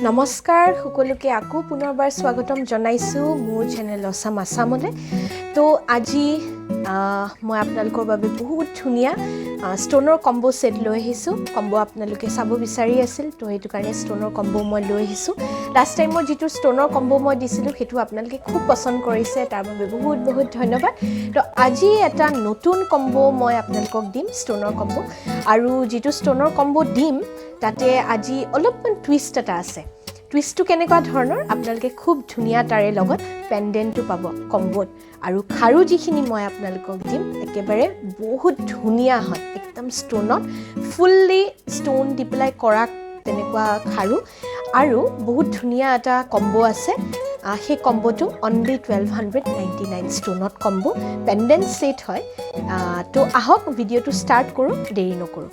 নমস্কাৰ সকলোকে, আকৌ পুনৰবাৰ স্বাগতম জনাইছোঁ মোৰ চেনেল অছাম আছামলৈ। তো আজি মই আপোনালোকৰ বাবে বহুত ধুনীয়া ষ্ট'নৰ কম্ব' ছেট লৈ আহিছোঁ। কম্ব' আপোনালোকে চাব বিচাৰি আছিল, তো সেইটো কাৰণে ষ্ট'নৰ কম্ব' মই লৈ আহিছোঁ। লাষ্ট টাইমত যিটো ষ্ট'নৰ কম্ব' মই দিছিলোঁ, সেইটো আপোনালোকে খুব পচন্দ কৰিছে, তাৰ বাবে বহুত বহুত ধন্যবাদ। তো আজি এটা নতুন কম্ব' মই আপোনালোকক দিম, ষ্ট'নৰ কম্ব'। আৰু যিটো ষ্ট'নৰ কম্ব' দিম, তাতে আজি অলপমান টুইষ্ট এটা আছে। টুইষ্টটো কেনেকুৱা ধৰণৰ? আপোনালোকে খুব ধুনীয়া তাৰে লগত পেণ্ডেণ্টটো পাব কম্ব'ত। আৰু খাৰু যিখিনি মই আপোনালোকক দিম, একেবাৰে বহুত ধুনীয়া হয়, একদম ষ্ট'নত ফুল্লি ষ্ট'ন দি পেলাই কৰা তেনেকুৱা খাৰু। আৰু বহুত ধুনীয়া এটা কম্ব' আছে। সেই কম্ব'টো অনলি 1299, ষ্ট'নত কম্ব' পেণ্ডেণ্ট ছেট হয়। তো আহক, ভিডিঅ'টো ষ্টাৰ্ট কৰোঁ, দেৰি নকৰোঁ।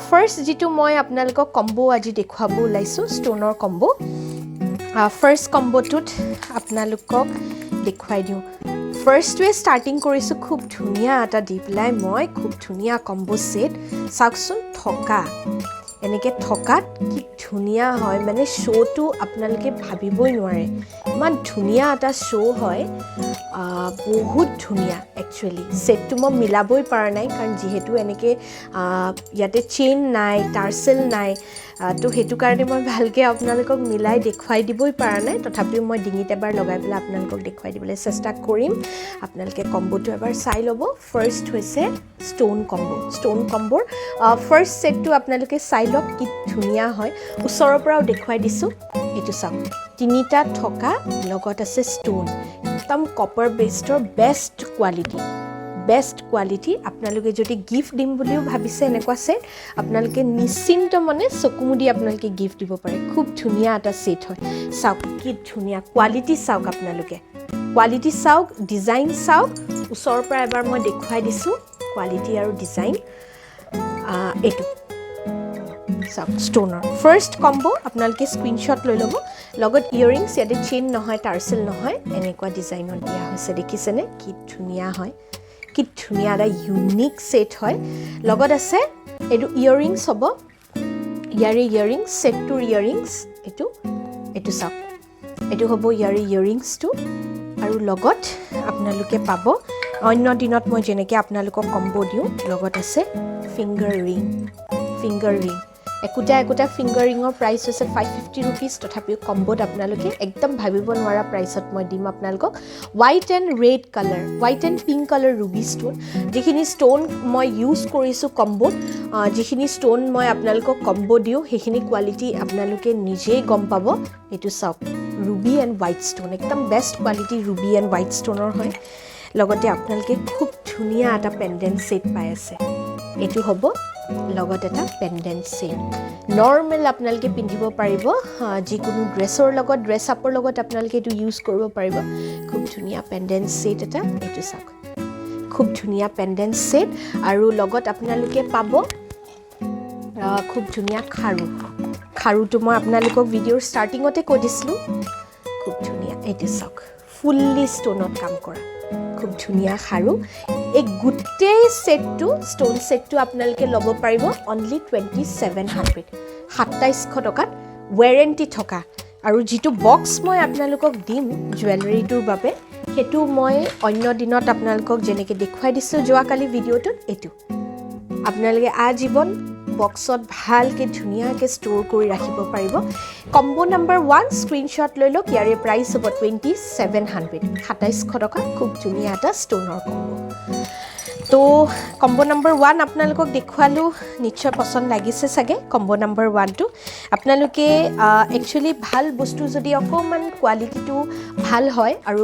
ফাৰ্ষ্ট যিটো মই আপোনালোকক কম্ব' আজি দেখুৱাব ওলাইছোঁ, ষ্ট'নৰ কম্ব', ফাৰ্ষ্ট কম্ব'টোত আপোনালোকক দেখুৱাই দিওঁ। ফাৰ্ষ্টটোৱে ষ্টাৰ্টিং কৰিছোঁ খুব ধুনীয়া এটা দি পেলাই মই, খুব ধুনীয়া কম্ব' ছেট। চাওকচোন, থকা এনেকৈ থকাত কি ধুনীয়া হয়, মানে শ্ব'টো আপোনালোকে ভাবিবই নোৱাৰে, ইমান ধুনীয়া এটা শ্ব' হয়। বহুত ধুনীয়া। একচুৱেলি ছেটটো মই মিলাবই পৰা নাই, কাৰণ যিহেতু এনেকৈ ইয়াতে চেইন নাই, টাৰ্চেল নাই, তো সেইটো কাৰণে মই ভালকৈ আপোনালোকক মিলাই দেখুৱাই দিবই পৰা নাই। তথাপিও মই ডিঙিত এবাৰ লগাই পেলাই আপোনালোকক দেখুৱাই দিবলৈ চেষ্টা কৰিম। আপোনালোকে কম্ব'টো এবাৰ চাই ল'ব। ফাৰ্ষ্ট হৈছে ষ্ট'ন কম্ব'। ষ্ট'ন কম্ব'ৰ ফাৰ্ষ্ট ছেটটো আপোনালোকে চাই লওক, কি ধুনীয়া হয়। ওচৰৰ পৰাও দেখুৱাই দিছোঁ। এইটো চাওক, তিনিটা থকা, লগত আছে ষ্ট'ন, একদম কপাৰ বেষ্টৰ বেষ্ট কোৱালিটি, বেষ্ট কোৱালিটি। আপোনালোকে যদি গিফ্ট দিম বুলিও ভাবিছে, এনেকুৱা ছেট আপোনালোকে নিশ্চিন্ত মনে চকু মুদি আপোনালোকে গিফ্ট দিব পাৰে। খুব ধুনীয়া এটা ছেট হয়। চাওক কি ধুনীয়া কোৱালিটি, চাওক আপোনালোকে কোৱালিটি চাওক, ডিজাইন চাওক। ওচৰৰ পৰা এবাৰ মই দেখুৱাই দিছোঁ কোৱালিটি আৰু ডিজাইন। এইটো চাওক, ষ্ট'নৰ ফাৰ্ষ্ট কম্ব', আপোনালোকে স্ক্ৰীনশ্বট লৈ ল'ব। লগত ইয়েৰিংছ, ইয়াতে চেইন নহয়, টাৰ্চেল নহয়, এনেকুৱা ডিজাইনত দিয়া হৈছে। দেখিছেনে কি ধুনীয়া হয়? কি ধুনীয়া এটা ইউনিক ছেট হয়। লগত আছে এইটো ইয়েৰিংছ হ'ব, ইয়াৰে ইয়েৰিংছ, ছেটটোৰ ইয়েৰিংছ এইটো। এইটো চাওক, এইটো হ'ব ইয়াৰে ইয়েৰিংছটো। আৰু লগত আপোনালোকে পাব, অন্য দিনত মই যেনেকৈ আপোনালোকক কম্ব' দিওঁ, লগত আছে ফিংগাৰ ৰিং। ফিংগাৰ ৰিং একোটা একোটা ফিংগাৰ ৰিঙৰ প্ৰাইচ হৈছে 550 ৰুপিজ। তথাপিও কম্ব'ত আপোনালোকে একদম ভাবিব নোৱাৰা প্ৰাইচত মই দিম আপোনালোকক। White and red colour, white and pink colour ruby stone. যিখিনি ষ্ট'ন মই ইউজ কৰিছোঁ কম্ব'ত, যিখিনি ষ্ট'ন মই আপোনালোকক কম্ব' দিওঁ, সেইখিনি কোৱালিটি আপোনালোকে নিজেই গম পাব। এইটো চাওক, ৰুবি এণ্ড হোৱাইট ষ্ট'ন, একদম best quality Ruby and white ষ্ট'নৰ হয়। লগতে আপোনালোকে খুব ধুনীয়া এটা পেণ্ডেণ্ট ছেট পাই আছে। এইটো হ'ব লগত এটা পেণ্ডেণ্ট ছেট। নৰ্মেল আপোনালোকে পিন্ধিব পাৰিব, যিকোনো ড্ৰেছৰ লগত, ড্ৰেছ আপৰ লগত আপোনালোকে এইটো ইউজ কৰিব পাৰিব। খুব ধুনীয়া পেণ্ডেণ্ট ছেট এটা। এইটো চাওক, খুব ধুনীয়া পেণ্ডেণ্ট ছেট। আৰু লগত আপোনালোকে পাব খুব ধুনীয়া খাৰু। খাৰুটো মই আপোনালোকক ভিডিঅ'ৰ ষ্টাৰ্টিঙতে কৈ দিছিলোঁ, খুব ধুনীয়া। এইটো চাওক, ফুল্লি ষ্ট'নত কাম কৰা খুব ধুনীয়া খাৰু। এই গোটেই ছেটটো, ষ্ট'ন ছেটটো আপোনালোকে ল'ব পাৰিব অনলি 2700, 2700 টকাত, ৱেৰেণ্টি থকা। আৰু যিটো বক্স মই আপোনালোকক দিম জুৱেলাৰীটোৰ বাবে, সেইটো মই অন্য দিনত আপোনালোকক যেনেকৈ দেখুৱাই দিছোঁ যোৱাকালি ভিডিঅ'টোত, এইটো আপোনালোকে আজীৱন বক্সত ভালকৈ ধুনীয়াকৈ ষ্ট'ৰ কৰি ৰাখিব পাৰিব। কম্ব' নাম্বাৰ 1, স্ক্ৰীনশ্বট লৈ লওক। ইয়াৰে প্ৰাইচ হ'ব 2700, 2700 টকা। খুব ধুনীয়া এটা ষ্ট'নৰ কম্ব'। তো কম্ব' নাম্বাৰ 1 আপোনালোকক দেখুৱালোঁ, নিশ্চয় পচন্দ লাগিছে চাগে কম্ব' নাম্বাৰ 1টো। আপোনালোকে একচুৱেলি ভাল বস্তু যদি অকণমান কোৱালিটিটো ভাল হয় আৰু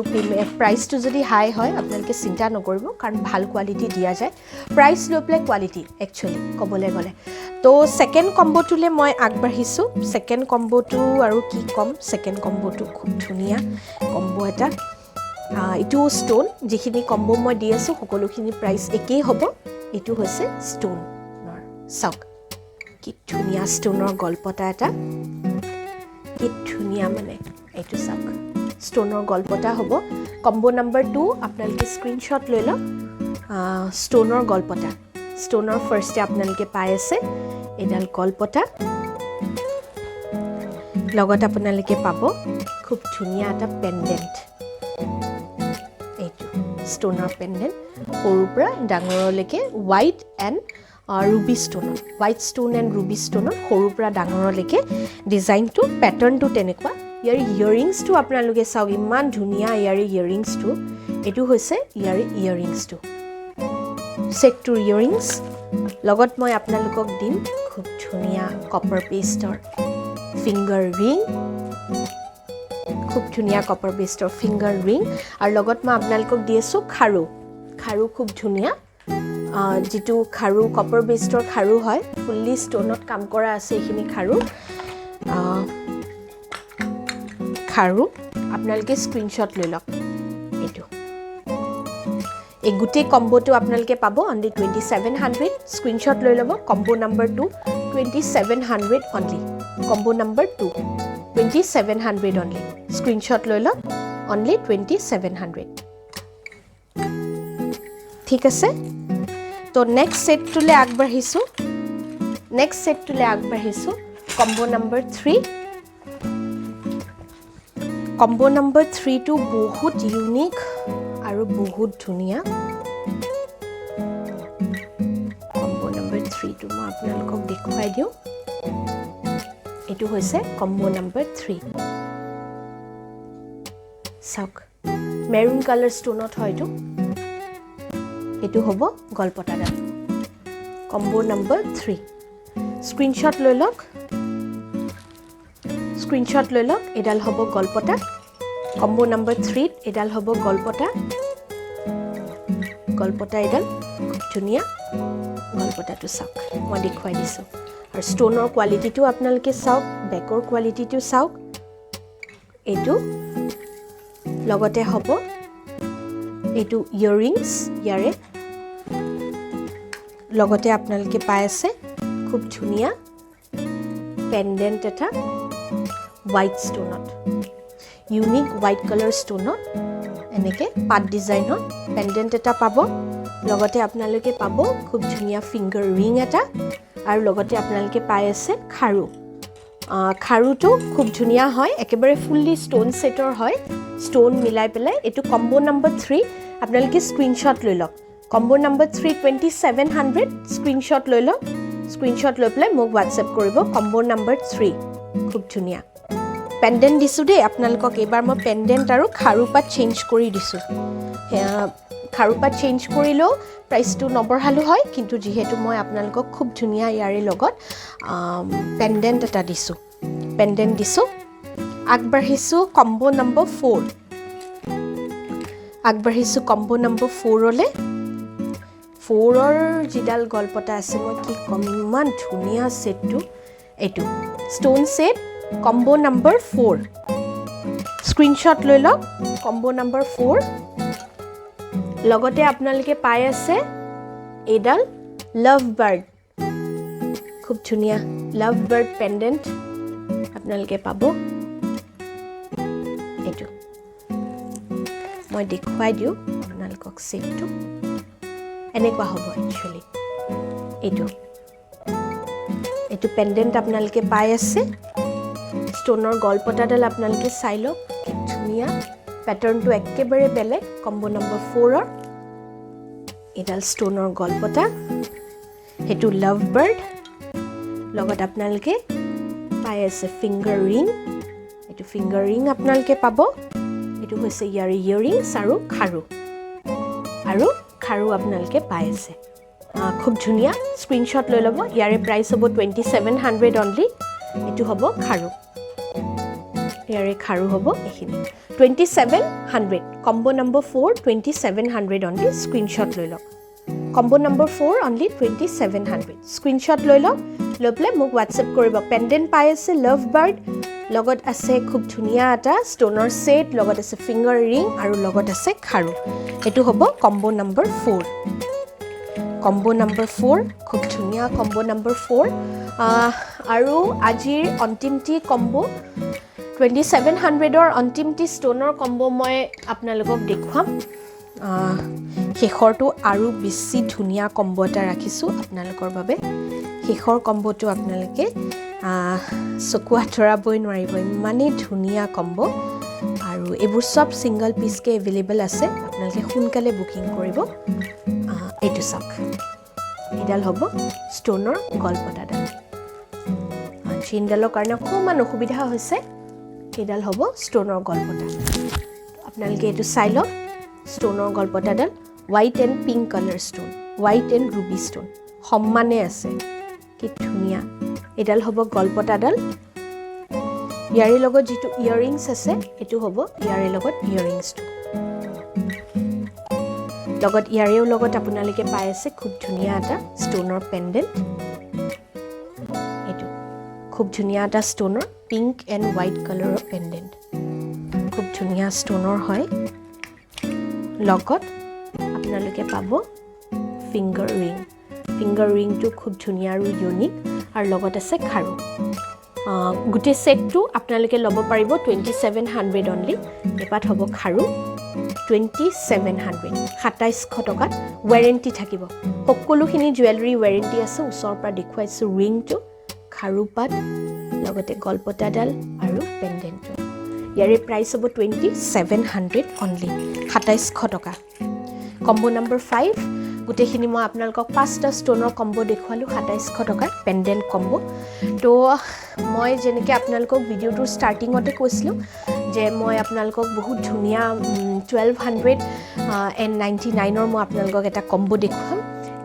প্ৰাইচটো যদি হাই হয়, আপোনালোকে চিন্তা নকৰিব, কাৰণ ভাল কোৱালিটি দিয়া যায়। প্ৰাইচ লৈ পেলাই কোৱালিটি একচুৱেলি ক'বলৈ গ'লে। তো ছেকেণ্ড কম্ব'টোলৈ মই আগবাঢ়িছোঁ। ছেকেণ্ড কম্ব'টো আৰু কি ক'ম, ছেকেণ্ড কম্ব'টো খুব ধুনীয়া কম্ব' এটা। এইটো ষ্ট'ন। যিখিনি কম্ব' মই দি আছোঁ, সকলোখিনি প্ৰাইচ একেই হ'ব। এইটো হৈছে ষ্ট'নৰ, চাওক কি ধুনীয়া ষ্ট'নৰ গলপতা এটা, কি ধুনীয়া মানে। এইটো চাওক, ষ্ট'নৰ গলপতা হ'ব কম্ব' নাম্বাৰ 2। আপোনালোকে স্ক্ৰীনশ্বট লৈ লওক। ষ্ট'নৰ গলপতা, ষ্ট'নৰ ফাৰ্ষ্টে আপোনালোকে পাই আছে এইডাল গলপতা। লগত আপোনালোকে পাব খুব ধুনীয়া এটা পেণ্ডেণ্ট। এইটো ষ্ট'নৰ পেণ্ডেণ্ট, সৰুৰ পৰা ডাঙৰলৈকে হোৱাইট এণ্ড ৰুবি ষ্ট'নৰ, হোৱাইট ষ্ট'ন এণ্ড ৰুবি ষ্ট'নৰ সৰুৰ পৰা ডাঙৰলৈকে ডিজাইনটো, পেটাৰ্ণটো তেনেকুৱা। ইয়াৰ ইয়েৰিংছটো আপোনালোকে চাওক, ইমান ধুনীয়া ইয়াৰে ইয়েৰিংছটো। এইটো হৈছে ইয়াৰে ইয়েৰিংছটো, ছেটটোৰ ইয়েৰিংছ। লগত মই আপোনালোকক দিম খুব ধুনীয়া কপাৰ পেষ্টৰ ফিংগাৰ ৰিং, খুব ধুনীয়া কপাৰ বেষ্টৰ ফিংগাৰ ৰিং। আৰু লগত মই আপোনালোকক দি আছোঁ খাৰু। খাৰু খুব ধুনীয়া, যিটো খাৰু কপাৰ বেষ্টৰ খাৰু হয়, ফুল্লি ষ্ট'নত কাম কৰা আছে এইখিনি খাৰু। খাৰু আপোনালোকে স্ক্ৰীনশ্বট লৈ লওক। এইটো এই গোটেই কম্ব'টো আপোনালোকে পাব অনলি 2700। স্ক্ৰীনশ্বট লৈ ল'ব। Combo number 2, 2700 only. Combo number 2, 2700 only. Screenshot লৈ লওক, অনলি 2700। ঠিক আছে, তো নেক্সট ছেটটোলৈ আগবাঢ়িছোঁ। নেক্সট ছেটটোলৈ আগবাঢ়িছোঁ, কম্ব' নম্বৰ 3। কম্ব' নম্বৰ 3টো বহুত ইউনিক আৰু বহুত ধুনীয়া। কম্ব' নম্বৰ 3টো মই আপোনালোকক দেখুৱাই দিওঁ। এইটো হৈছে কম্ব' নম্বৰ 3। চাওক, মেৰুণ কালাৰ ষ্ট'নত হয়তো এইটো হ'ব গলপতাডাল। কম্ব' নম্বৰ 3, স্ক্ৰীনশ্বট লৈ লওক, স্ক্ৰীনশ্বট লৈ লওক। এইডাল হ'ব গলপতা। কম্ব' নম্বৰ 3ত এইডাল হ'ব গলপতা। গলপতা এইডাল খুব ধুনীয়া। গলপতাটো চাওক, মই দেখুৱাই দিছোঁ। আৰু ষ্ট'নৰ কোৱালিটিটো আপোনালোকে চাওক, বেকৰ কোৱালিটিটো চাওক। এইটো লগতে হ'ব এইটো ইয়েৰিংছ। ইয়াৰে লগতে আপোনালোকে পাই আছে খুব ধুনীয়া পেণ্ডেণ্ট এটা হোৱাইট ষ্ট'নত, ইউনিক হোৱাইট কালাৰ ষ্ট'নত এনেকৈ পাত ডিজাইনত পেণ্ডেণ্ট এটা পাব। লগতে আপোনালোকে পাব খুব ধুনীয়া ফিংগাৰ ৰিং এটা আৰু লগতে আপোনালোকে পাই আছে খাৰু। খাৰুটো খুব ধুনীয়া হয়, একেবাৰে ফুল্লি ষ্ট'ন ছেটৰ হয়, ষ্ট'ন মিলাই পেলাই। এইটো কম্ব' নম্বৰ 3, আপোনালোকে স্ক্ৰীনশ্বট লৈ লওক। Combo number 3, 2700। Screenshot লৈ লওক। স্ক্ৰীনশ্বট লৈ পেলাই মোক হোৱাটছএপ কৰিব। কম্ব' নম্বৰ 3, খুব ধুনীয়া পেণ্ডেণ্ট দিছোঁ দেই আপোনালোকক। এইবাৰ মই পেণ্ডেণ্ট আৰু খাৰু পাত চেঞ্জ কৰি দিছোঁ। খাৰু পাত চেঞ্জ কৰিলেও প্ৰাইচটো নবঢ়ালোঁ হয়, কিন্তু যিহেতু মই আপোনালোকক খুব ধুনীয়া ইয়াৰে লগত পেণ্ডেণ্ট এটা দিছোঁ, পেণ্ডেণ্ট দিছোঁ। আগবাঢ়িছোঁ কম্ব' নম্বৰ 4। আগবাঢ়িছোঁ কম্ব' নম্বৰ 4লৈ। 4ৰ যিডাল গলপতা আছে, মই কি ক'ম, ইমান ধুনীয়া ছেটটো। এইটো stone set, combo number 4। Screenshot লৈ লওক। কম্ব' নম্বৰ 4 লগতে আপোনালোকে পাই আছে এইডাল লাভ বাৰ্ড, খুব ধুনীয়া লাভ বাৰ্ড পেণ্ডেণ্ট আপোনালোকে পাব। এইটো মই দেখুৱাই দিওঁ আপোনালোকক। ছেটটো এনেকুৱা হ'ব একচুৱেলি। এইটো পেণ্ডেণ্ট আপোনালোকে পাই আছে। ষ্ট'নৰ গলপতাডাল আপোনালোকে চাই লওক, কি ধুনীয়া। পেটাৰ্ণটো একেবাৰে বেলেগ কম্ব' নম্বৰ 4ৰ। এইডাল ষ্ট'নৰ গলপতা, সেইটো লাভ বাৰ্ড। লগত আপোনালোকে পাই আছে ফিংগাৰ ৰিং। এইটো ফিংগাৰ ৰিং আপোনালোকে পাব। এইটো হৈছে ইয়াৰ ইয়েৰিংছ আৰু খাৰু, আৰু খাৰু আপোনালোকে পাই আছে। খুব ধুনীয়া, স্ক্ৰীনশ্বট লৈ ল'ব। ইয়াৰে প্ৰাইচ হ'ব 2700 অনলি। এইটো হ'ব খাৰু, ইয়াৰে খাৰু হ'ব এইখিনি। 2700, combo number 4, 2700 only. Screenshot লৈ লওক। Combo number 4, only 2700। Screenshot লৈ লওক, লৈ পেলাই মোক হোৱাটছএপ কৰিব। পেণ্ডেণ্ট পাই আছে লাভ বাৰ্ড, লগত আছে খুব ধুনীয়া এটা ষ্ট'নৰ ছেট, লগত আছে ফিংগাৰ ৰিং আৰু লগত আছে খাৰু। এইটো হ'ব combo number 4। Combo number 4, খুব ধুনীয়া কম্ব' নম্বৰ 4। আৰু আজিৰ অন্তিমটি কম্ব', 2700ৰ অন্তিমটি ষ্ট'নৰ কম্ব' মই আপোনালোকক দেখুৱাম। শেষৰটো আৰু বেছি ধুনীয়া কম্ব' এটা ৰাখিছোঁ আপোনালোকৰ বাবে। শেষৰ কম্ব'টো আপোনালোকে চকু আঁতৰাবই নোৱাৰিব, ইমানেই ধুনীয়া কম্ব। আৰু এইবোৰ চব ছিংগল পিচকৈ এভেইলেবল আছে, আপোনালোকে সোনকালে বুকিং কৰিব। এইটো চাওক, এইডাল হ'ব ষ্ট'নৰ গলপতাডাল। চেইনডালৰ কাৰণে অকণমান অসুবিধা হৈছে। এইডাল হ'ব ষ্ট'নৰ গলপতা। আপোনালোকে এইটো চাই লওক, ষ্ট'নৰ গলপতাডাল white and pink colour stone, white and ruby stone সমানে আছে, কি ধুনীয়া। এইডাল হ'ব গলপতাডাল। ইয়াৰে লগত যিটো ইয়েৰিংছ আছে, এইটো হ'ব ইয়াৰে লগত ইয়েৰিংছটো। লগত ইয়াৰেও লগত আপোনালোকে পাই আছে খুব ধুনীয়া এটা ষ্ট'নৰ পেণ্ডেণ্ট। এইটো খুব ধুনীয়া এটা ষ্ট'নৰ পিংক এণ্ড হোৱাইট কালাৰৰ পেণ্ডেণ্ট, খুব ধুনীয়া ষ্ট'নৰ হয়। লগত আপোনালোকে পাব ফিংগাৰ ৰিং। ফিংগাৰ ৰিংটো খুব ধুনীয়া আৰু ইউনিক, আৰু লগত আছে খাৰু। গোটেই ছেটটো আপোনালোকে ল'ব পাৰিব 2700 অনলি। এপাত হ'ব খাৰু, 2700, 2700 টকাত। ৱেৰেণ্টি থাকিব, সকলোখিনি জুৱেলাৰী ৱেৰেণ্টি আছে। ওচৰৰ পৰা দেখুৱাইছোঁ ৰিংটো, খাৰুপাত, লগতে গলপতাডাল আৰু পেণ্ডেণ্টটো। ইয়াৰে প্ৰাইচ হ'ব 2700 অনলি, 2700 টকা। কম্ব' নম্বৰ 5। গোটেইখিনি মই আপোনালোকক পাঁচটা ষ্ট'নৰ কম্ব' দেখুৱালোঁ, 2700 টকাৰ পেণ্ডেণ্ট কম্ব'। তো মই যেনেকৈ আপোনালোকক ভিডিঅ'টোৰ ষ্টাৰ্টিঙতে কৈছিলোঁ যে মই আপোনালোকক বহুত ধুনীয়া 1299ৰ মই আপোনালোকক এটা কম্ব' দেখুৱাম।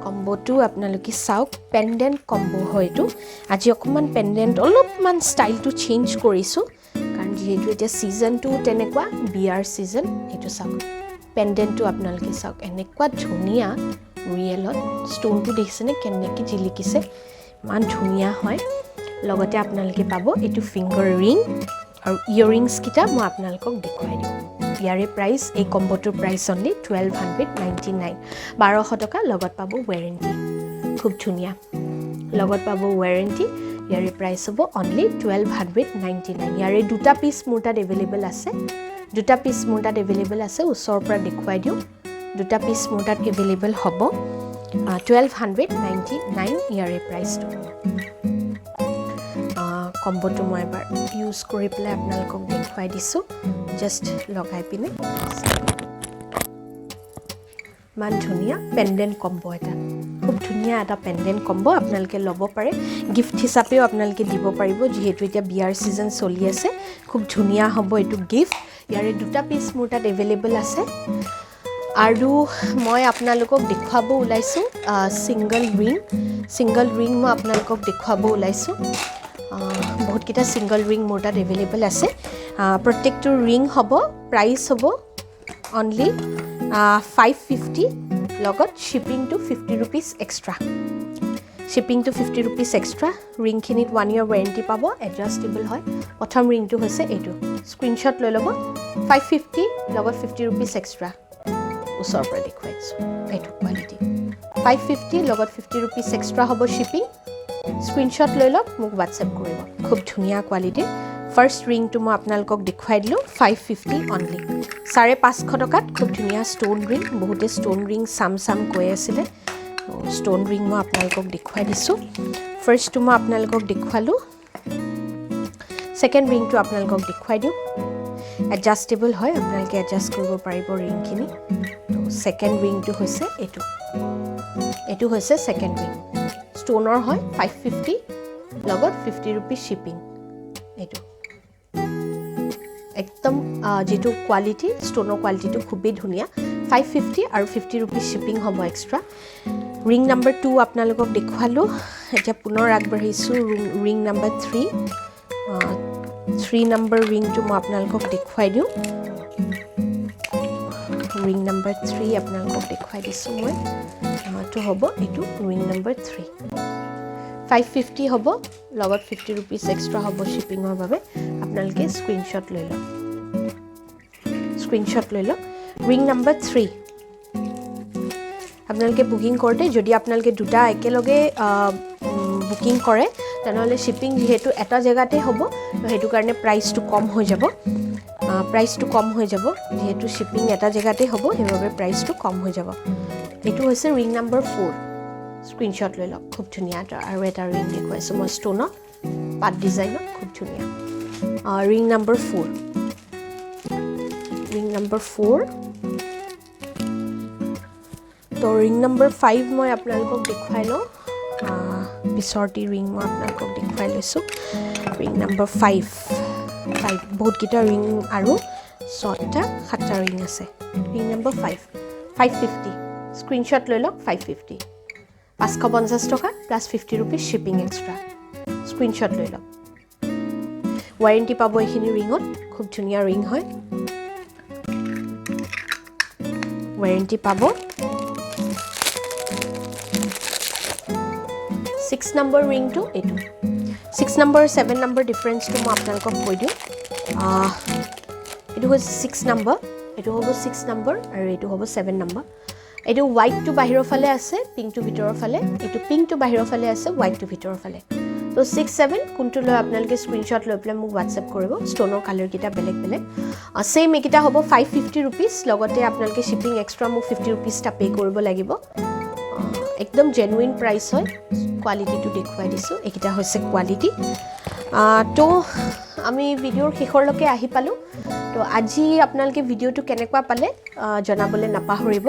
কম্ব'টো আপোনালোকে চাওক, পেণ্ডেণ্ট কম্ব' হয় এইটো। আজি অকণমান পেণ্ডেণ্ট অলপমান ষ্টাইলটো চেঞ্জ কৰিছোঁ, কাৰণ যিহেতু এতিয়া ছিজনটো তেনেকুৱা, বিয়াৰ ছিজন। এইটো চাওক, পেণ্ডেণ্টটো আপোনালোকে চাওক, এনেকুৱা ধুনীয়া। ৰিয়েলত ষ্ট'নটো দেখিছেনে কেনেকৈ জিলিকিছে? ইমান ধুনীয়া হয়। লগতে আপোনালোকে পাব এইটো ফিংগাৰ ৰিং আৰু ইয়েৰিংছকেইটা মই আপোনালোকক দেখুৱাই দিওঁ। ইয়াৰে প্ৰাইচ, এই কম্ব'টোৰ price only 1299, 1200 টকা। লগত পাব ৱেৰেণ্টি, খুব ধুনীয়া, লগত পাব ৱেৰেণ্টি। ইয়াৰে প্ৰাইচ হ'ব অনলি 1299। ইয়াৰে দুটা পিচ মোৰ তাত এভেইলেবল আছে, দুটা পিচ মোৰ তাত এভেইলেবল আছে। ওচৰৰ পৰা দেখুৱাই দিওঁ, দুটা পিচ মোৰ তাত এভেইলেবল হ'ব। 1299 ইয়াৰে প্ৰাইচটো। কম্ব'টো মই এবাৰ ইউজ কৰি পেলাই আপোনালোকক দেখুৱাই দিছোঁ, জাষ্ট লগাই পিনে। ইমান ধুনীয়া পেণ্ডেণ্ট কম্ব' এটা, খুব ধুনীয়া এটা পেণ্ডেণ্ট কম্ব' আপোনালোকে ল'ব পাৰে। গিফ্ট হিচাপেও আপোনালোকে দিব পাৰিব, যিহেতু এতিয়া বিয়াৰ ছিজন চলি আছে, খুব ধুনীয়া হ'ব এইটো গিফ্ট। ইয়াৰে দুটা পিচ মোৰ তাত এভেইলেবল আছে। আৰু মই আপোনালোকক দেখুৱাব ওলাইছোঁ ছিংগল ৰিং। ছিংগল ৰিং মই আপোনালোকক দেখুৱাব ওলাইছোঁ। বহুতকেইটা ছিংগল ৰিং মোৰ তাত এভেইলেবল আছে। প্ৰত্যেকটো ৰিং হ'ব, প্ৰাইচ হ'ব অনলি 550, লগত শ্বিপিংটো 50 ৰুপিজ এক্সট্ৰা, শ্বিপিংটো 50 ৰুপিজ এক্সট্ৰা। ৰিংখিনিত ওৱান ইয়েৰ ৱেৰেণ্টি পাব, এডজাষ্টেবল হয়। প্ৰথম ৰিংটো হৈছে এইটো, স্ক্ৰীনশ্বট লৈ ল'ব। 550, লগত 50 ৰুপিজ এক্সট্ৰা। ওচৰৰ পৰা দেখুৱাই দিছোঁ, এইটো কোৱালিটি। 550, লগত 50 ৰুপিজ এক্সট্ৰা হ'ব শ্বিপিং। স্ক্ৰীনশ্বট লৈ লওক, মোক হোৱাটছএপ কৰিব। খুব ধুনীয়া কোৱালিটিৰ ফাৰ্ষ্ট ৰিংটো মই আপোনালোকক দেখুৱাই দিলোঁ, 550 অনলি, 550 টকাত খুব ধুনীয়া ষ্ট'ন ৰিং। বহুতে ষ্ট'ন ৰিং চাম চাম কৈ আছিলে, ষ্ট'ন ৰিং মই আপোনালোকক দেখুৱাই দিছোঁ। ফাৰ্ষ্টটো মই আপোনালোকক দেখুৱালোঁ, ছেকেণ্ড ৰিংটো আপোনালোকক দেখুৱাই দিওঁ। এডজাষ্টেবল হয়, আপোনালোকে এডজাষ্ট কৰিব পাৰিব ৰিংখিনি। তো ছেকেণ্ড ৰিংটো হৈছে এইটো, এইটো হৈছে ছেকেণ্ড ৰিং, ষ্ট'নৰ হয়, 550, লগত 50 ৰুপিজ শ্বিপিং। এইটো একদম যিটো কোৱালিটি, ষ্ট'নৰ কোৱালিটিটো খুবেই ধুনীয়া। 550 আৰু 50 ৰুপিজ শ্বিপিং হ'ব এক্সট্ৰা। ৰিং নাম্বাৰ 2 আপোনালোকক দেখুৱালোঁ, এতিয়া পুনৰ আগবাঢ়িছোঁ ring number 3। 3 number ৰিংটো মই আপোনালোকক দেখুৱাই দিওঁ। ৰিং নাম্বাৰ 3 আপোনালোকক দেখুৱাই দিছোঁ মই। এইটো হ'ব এইটো ৰিং নাম্বাৰ 3, 550 হ'ব, লগত 50 ৰুপিজ এক্সট্ৰা হ'ব শ্বিপিঙৰ বাবে। আপোনালোকে স্ক্ৰীনশ্বট লৈ লওক, স্ক্ৰীনশ্বট লৈ লওক। ৰিং নাম্বাৰ 3 আপোনালোকে বুকিং কৰোঁতে যদি আপোনালোকে দুটা একেলগে বুকিং কৰে, তেনেহ'লে শ্বিপিং যিহেতু এটা জেগাতে হ'ব, তো সেইটো কাৰণে প্ৰাইচটো কম হৈ যাব, প্ৰাইচটো কম হৈ যাব। যিহেতু শ্বিপিং এটা জেগাতে হ'ব, সেইবাবে প্ৰাইচটো কম হৈ যাব। এইটো হৈছে ৰিং নাম্বাৰ 4, স্ক্ৰীনশ্বট লৈ লওক। খুব ধুনীয়া এটা আৰু এটা ৰিং দেখুৱাইছোঁ মই ষ্ট'নত। পাত ডিজাইনত খুব ধুনীয়া। Ring number 4, ring number 4। তো ৰিং নম্বৰ 5 মই আপোনালোকক দেখুৱাই লওঁ। পিছৰটি ৰিং মই আপোনালোকক দেখুৱাই লৈছোঁ। ৰিং নম্বৰ 5, 5 বহুতকেইটা ৰিং আৰু ছটা সাতটা ৰিং আছে। Ring number 5, 550। Screenshot লৈ লওক। 550, 550 টকা plus ₹50 shipping extra। Screenshot লৈ লওক। ৱাৰেণ্টি পাব এইখিনি ৰিঙত। খুব ধুনীয়া ৰিং হয়, ৱাৰেণ্টি পাব। 6 নম্বৰ ৰিংটো এইটো। 6 নম্বৰ, 7 নম্বৰ ডিফাৰেঞ্চটো মই আপোনালোকক কৈ দিওঁ। এইটো হৈছে 6 নম্বৰ, এইটো হ'ব 6 নম্বৰ আৰু এইটো হ'ব 7 নম্বৰ। এইটো হোৱাইটটো বাহিৰৰ ফালে আছে, পিংকটো ভিতৰৰ ফালে। এইটো পিংকটো বাহিৰৰ ফালে আছে, হোৱাইটটো ভিতৰৰ ফালে। ত' 6, 7 কোনটো লয় আপোনালোকে স্ক্ৰীনশ্বট লৈ পেলাই মোক হোৱাটছএপ কৰিব। ষ্ট'নৰ কালাৰকেইটা বেলেগ বেলেগ। ছেইম এইকেইটা হ'ব ₹550। লগতে আপোনালোকে শ্বিপিং এক্সট্ৰা মোক ₹50 এটা পে' কৰিব লাগিব। একদম জেনুইন প্ৰাইচ হয়। কোৱালিটিটো দেখুৱাই দিছোঁ, এইকেইটা হৈছে কোৱালিটি। তো আমি ভিডিঅ'ৰ শেষৰলৈকে আহি পালোঁ। তো আজি আপোনালোকে ভিডিঅ'টো কেনেকুৱা পালে জনাবলৈ নাপাহৰিব।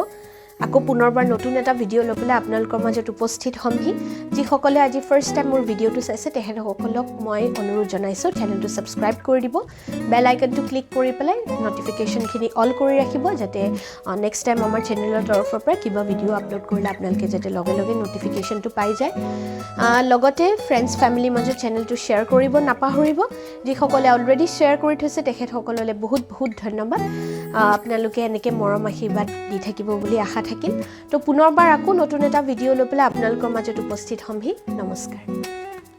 আকৌ পুনৰবাৰ নতুন এটা ভিডিঅ' লৈ পেলাই আপোনালোকৰ মাজত উপস্থিত হ'মহি। যিসকলে আজি ফাৰ্ষ্ট টাইম মোৰ ভিডিঅ'টো চাইছে, তেখেতসকলক মই অনুৰোধ জনাইছোঁ, চেনেলটো ছাবস্ক্ৰাইব কৰি দিব, বেল আইকনটো ক্লিক কৰি পেলাই নটিফিকেশ্যনখিনি অল কৰি ৰাখিব, যাতে নেক্সট টাইম আমাৰ চেনেলৰ তৰফৰ পৰা কিবা ভিডিঅ' আপলোড কৰিলে আপোনালোকে যাতে লগে লগে নটিফিকেশ্যনটো পাই যায়। লগতে ফ্ৰেণ্ডছ, ফেমিলিৰ মাজত চেনেলটো শ্বেয়াৰ কৰিব নাপাহৰিব। যিসকলে অলৰেডি শ্বেয়াৰ কৰি থৈছে, তেখেতসকললৈ বহুত বহুত ধন্যবাদ। আপোনালোকে এনেকৈ মৰম আশীৰ্বাদ দি থাকিব বুলি আশা থাকিল। তো পুনৰবাৰ আকৌ নতুন এটা ভিডিঅ' লৈ পেলাই আপোনালোকৰ মাজত উপস্থিত হ'মহি। নমস্কাৰ।